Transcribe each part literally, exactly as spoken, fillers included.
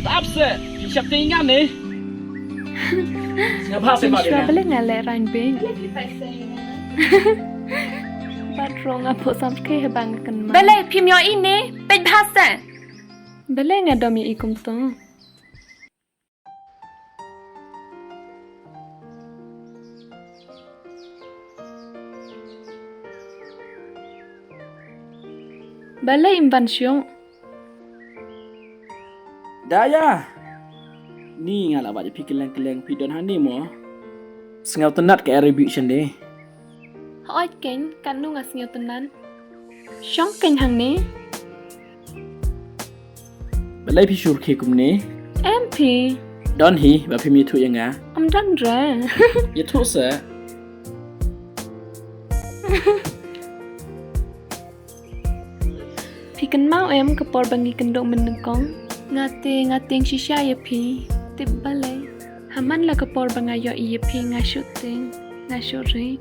Tap se, shap te nga ne. Sngap ha se ma. Shwa bele nga le rain bing. Bat rong apo sam ke hebang ken ma. Bele phim yo ine, pej bha se. Bele nga dom i kum to. Balei im ban shu? Daya. Ni nga la wad ïa phi kylleng kylleng, phi don hangne mo. Sngewtynnat ka Arabic shane. Hooid keiñ, katno nga sngewtynnat. Shong keiñ hangne. Balei phi shu rkhie kumne? Em phi. Don hi ba phim ïathuh ïa nga. Ym don re. Ïathuh se. Phi kynmaw em ka por ba ngi kynduh mynnyngkong? Nga te nga tieng shisha ïa phi. Tip balei? Ha man la ka por ba nga ïohi ïa phi nga shu tieng, nga shu ri.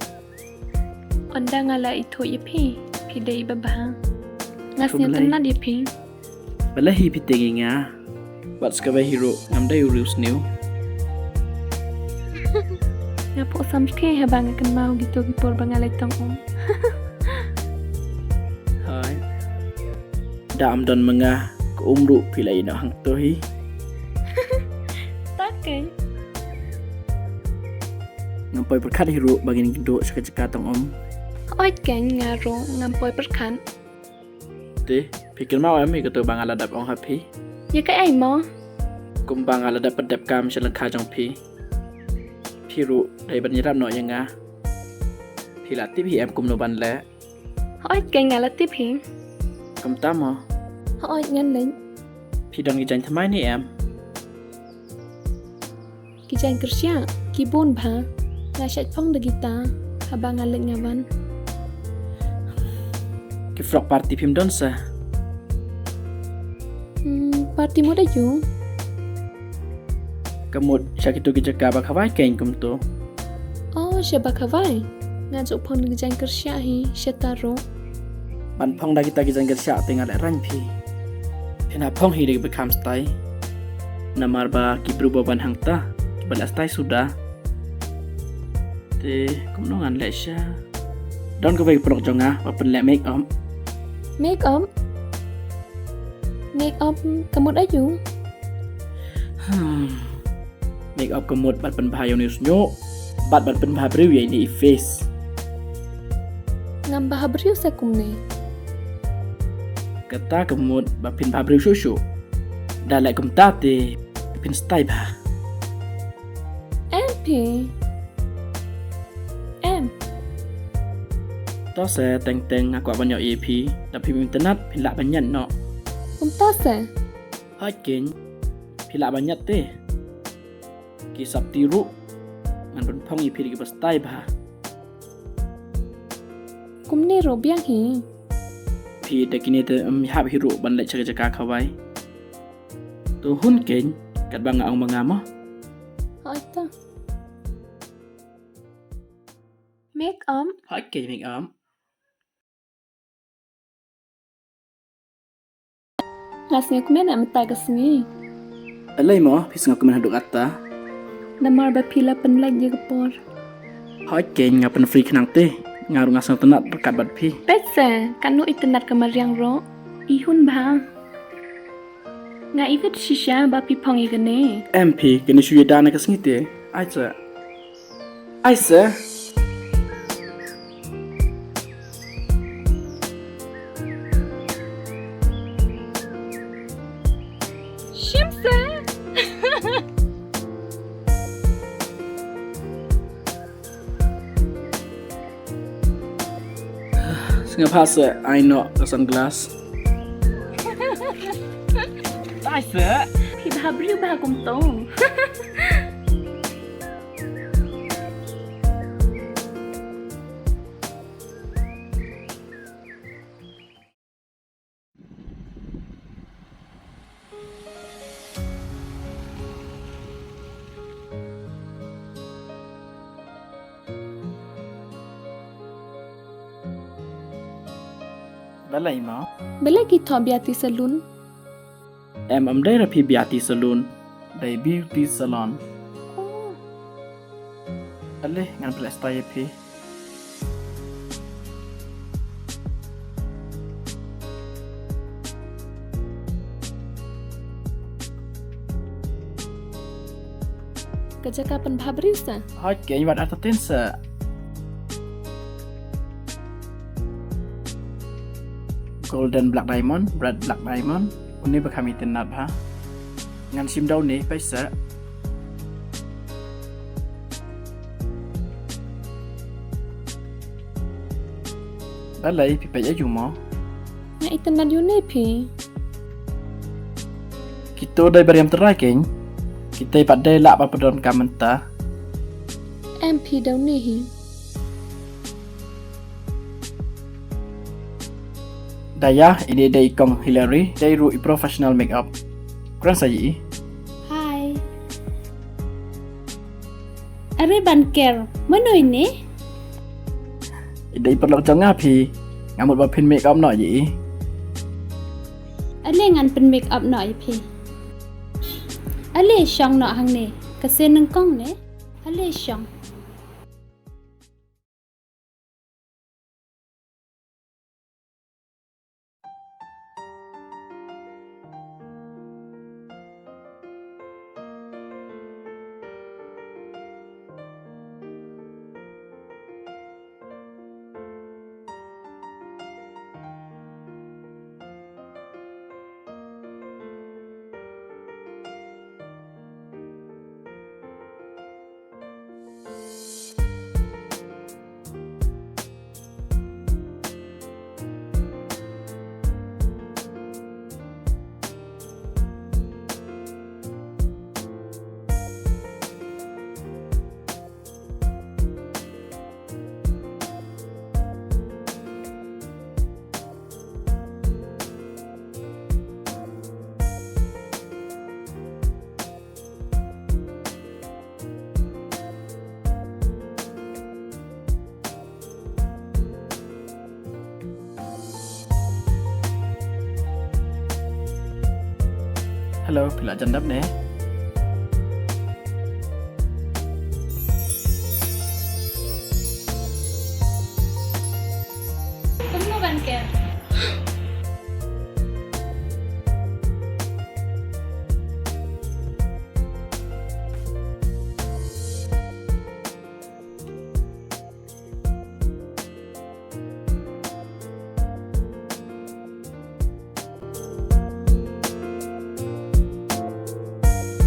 Ynda nga la ithuh ïa phi, phi dei iba bha. Nga sngewtynnat ïa phi. Balei hi phi tieng ïa nga? Wat sa kawei hi ruh ngam dei u riewsniew. Nga pok samrkhie haba nga kynmaw kito ki por ba nga leit tong um. Hai. Da ym don ma nga ka um ruh phi la ïeh noh hangto hi. Ta keiñ. Ngam poi pyrkhat hi ruh ba ngin kynduh sha ka jaka tong um. Hooid keiñ, nga ruh ngam poi pyrkhat. Te phi kynmaw em ïa kato ba nga la dep ong ha phi? Ïa kaei mo? Kumba nga la dep pyndep kam sha lyngkha jong phi. Phi ruh dei ban ïarap noh ïa nga. Phi la tip hi em kumno ban leh? Hooid keiñ, nga la tip hi. Kumta mo? Hooid, ngan leit. Phi don ki jaiñ thymmai ne em? Ki jaiñ kyrshiah ki bun bha. Nga shait phong da kita haba nga leit nga wan. Ki frock party phim don sa? Hmm, party mut aïu? Ka mut sha kito ki jaka ba khawai keiñ kumto. Oh, sha ba khawai. Nga ju phong da ki jaiñ kyrshiah hi, shata ruh. Ban phong da kita ki jaiñ kyrshiah te nga lehraiñ phi. Phin hap phong hi da kiba kham style. Namar ba ki briew ba wan hangta kiba leh style suda. Te kumno ngan leh sha? Don kawei ka paralok jong nga ba pynleh make up. Make up? Make up ka mut aïu? Hmm. Make up ka mut ban pynbha ïa une u shñiuh bad ban pynbha briew ïa ine i face. Ngam bha briew sa kumne. Kata ka mut ba phin bha briew shuh shuh. Da leh kumta te phin style bha. Em phi. Em. To se teng teng nga kwah ban ïohi ïa phi, da phim itynnad phin lah ban ñiad noh. Kumta se. Hooid keiñ. Phi lah ban ñiad te. Ki sopti ruh ngan pynphong ïa phi da kiba style bha. Kumne ruh biang hi. Phi da kine te ym hap hi ruh ban leit sha ka jaka khawai. To hun keiñ katba nga ong ma nga mo. Hooid ta. Make up. Hooid keiñ, make up. Nga sngewkmen mynta ka sngi. Balei mo phi sngewkmen haduh katta? Namar ba phi la pynlait ïa ka por. Hooid keiñ, nga pynfree khnang te. Nga ruh nga sngewtynnad ryngkat bad phi. Peit se, katno itynnad ka mariang ruh. I hun bha. Nga iwit shisha ba phi phong ïa kane. Em phi, kane shu ïada na ka sngi te. Ai se. Ai se. Shim se. Sngap ha se, ai noh ka sunglass. Ai se. Phi bha briew bha kumto. Balei mo? Balei ki thoh biati salon? Em, em dei re phi Beauty Salon. Dei Beauty Salon. Oh. Ale, ngan pynleh style ïa phi. Ka jaka pynbha briew sa? Hooid, keiñ, wat artatien sa. Golden Black Diamond, Red Black Diamond. Une ba kham itynnad bha. Ngan shim da une, peit sa. Balei phi peit ïa u mo? Nga itynnad ïa une phi. Kito dei ba riam trai keiñ. Kita pat dei lah ba pyndonkam mynta. Em phi da une hi. Daya, ine dei i kong Hillary, dei ruh i professional makeup. Kren sa ïa i. Hi. Are Banker, mano ine? I dei i paralok jong nga phi. Nga mut ba phin makeup noh ïa i. Ale ngan pyn makeup noh ïa phi. Ale shong noh hangne, ka sien nyngkong ne. Ale shong. Hello, phi la jan dap ne? Kumno ban ker?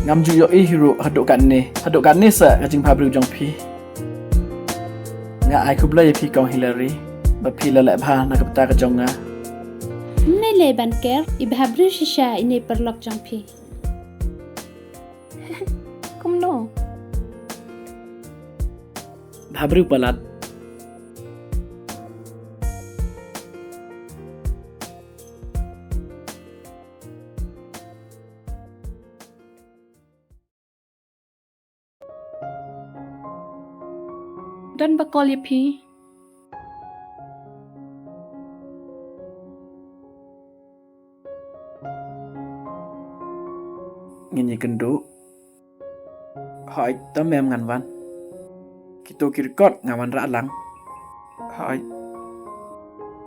Ngam ju ïohi hi ruh haduh katne, haduh katne sa ka jingbhabriew jong phi. Nga ai khublei ïa phi kong Hillary, ba phi la leh bha na ka bynta ka jong nga. Ym lei lei ban ker, i bhabriew shisha ine i paralok jong phi. Kumno? Bhabriew palat. Don ba call ïa phi. Ngin ïakynduh. Hooid, to mem ngan wan. Kito ki record nga wanrah lang. Hooid.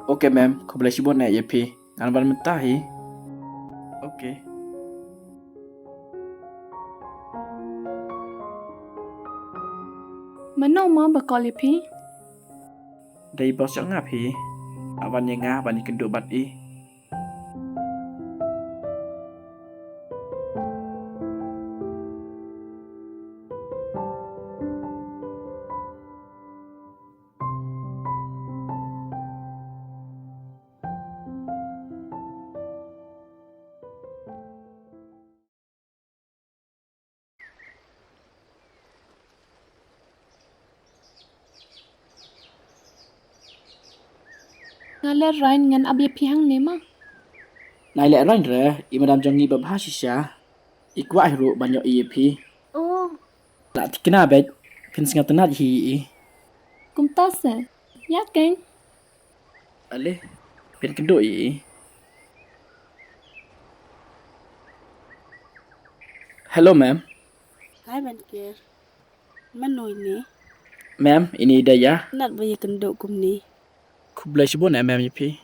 Ok mem, khublei shibun eh ïa phi. Ngan wan mynta hi. Ok. Mano mo ba call ïa phi? Dei boss jong nga phi. Wan ïa nga ban ïakynduh bad i. Nga leh rang ngan ap ïa phi hangne ma. Nai leh rang re, i madam jong ngi ba bha shisha. I kwah hi ruh ban ïohi ïa phi. Oh. La thikna bad phin sngewtynnat hi i. Kumta se. Ïa keng. Ale, phin kynduh i. Hello, ma'am. Hi, Ban Ker. Mano ine? Ma'am, ine i Daya. Nat ba ïa kynduh kumne. Khublei shibun, eh, ma'am, ïa phi.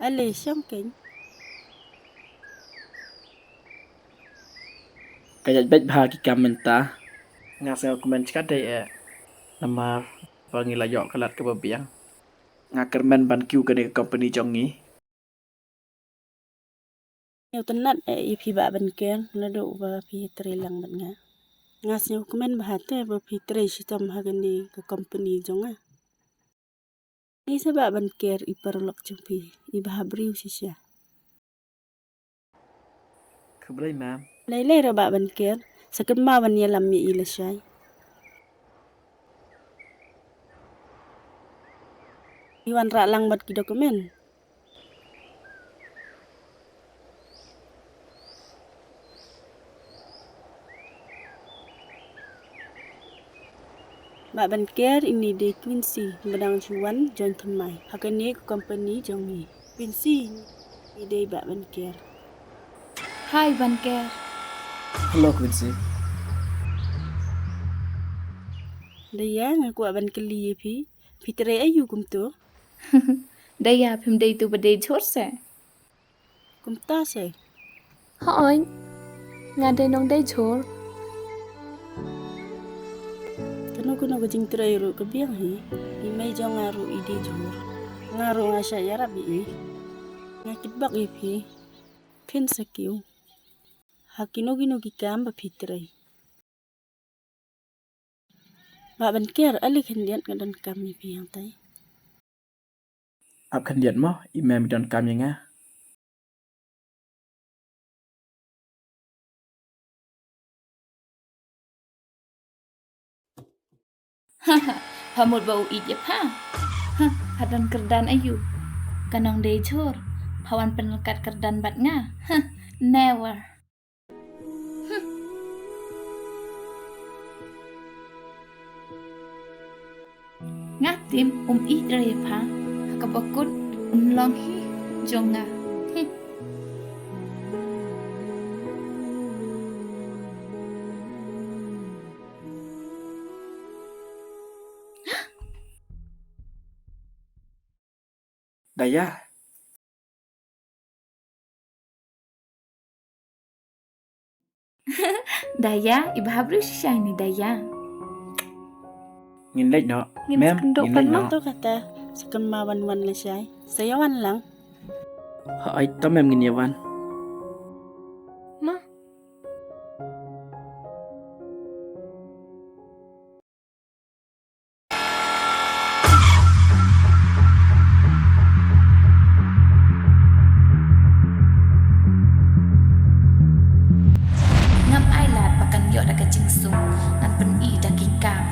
Ale, shong kein. Ka ïaid beit bha ki kam mynta. Nga sngewkmen shikaddei, eh. Namar ba ngi la ïoh ka lad kaba biang. Nga kyrmen ban kiew kane ka company jong ngi. Nga sngewtynnat eh ïa phi Bah Ban Ker, naduh ba phi trei lang bad nga. Nga sngewkmen bha te ba phi trei shitom ha kane ka company jong nga. Ngi sa Bah Ban Ker i paralok jong phi, i bha briew shisha. Khublei, ma'am. Lei lei ruh Bah Ban Ker, sa kynmaw ban ïalam ïa i lashai. I wanrah lang bad ki document. Bah Ban Ker, ine i dei Quincy, ba dang shu wan join thymmai ha kane ka company jong ngi. Quincy, ine i dei Bah Ban Ker. Hi Ban Ker. Hello Quincy. Daya, nga kwah ban kylli ïa phi. Phi trei aiu kumto? Daya, phim dei tu ba dei jhur se? Kumta se? Hooid, nga dei nongdei jhur. Kano kano ka jingtrei ruh ka biang hi. I mei jong nga ruh i dei jhur. Nga ruh nga shah ïarap ïa i. Nga kitbok ïa phi. Phin sa kiew ha kino kino ki kam ba phi trei. Bah Ban Ker, ale khyndiat nga donkam ïa phi hangtai. Ap khyndiat mo, i mem i donkam ïa nga. Pha mut ba u ïeit ïa pha. Pha don kyrdan aiu? Ka nongdei jhur. Pha wan pynlyngkot kyrdan bad nga. Never. Nga tip um ïeit re ïa pha, ha kaba kut un long hi jong nga. Daya. Daya, i bha briew shisha ine Daya. Ngin leit noh. Ngin leit noh. Ngin kynduh pat mo. To kata, sa kynmaw ban wan lashai. Sa ïa wan lang. Hooid, to mem ngin ïa wan. Ma. Ngam ai lad ba kan ïoh da ka jingsuk, ngan pyni da ki kam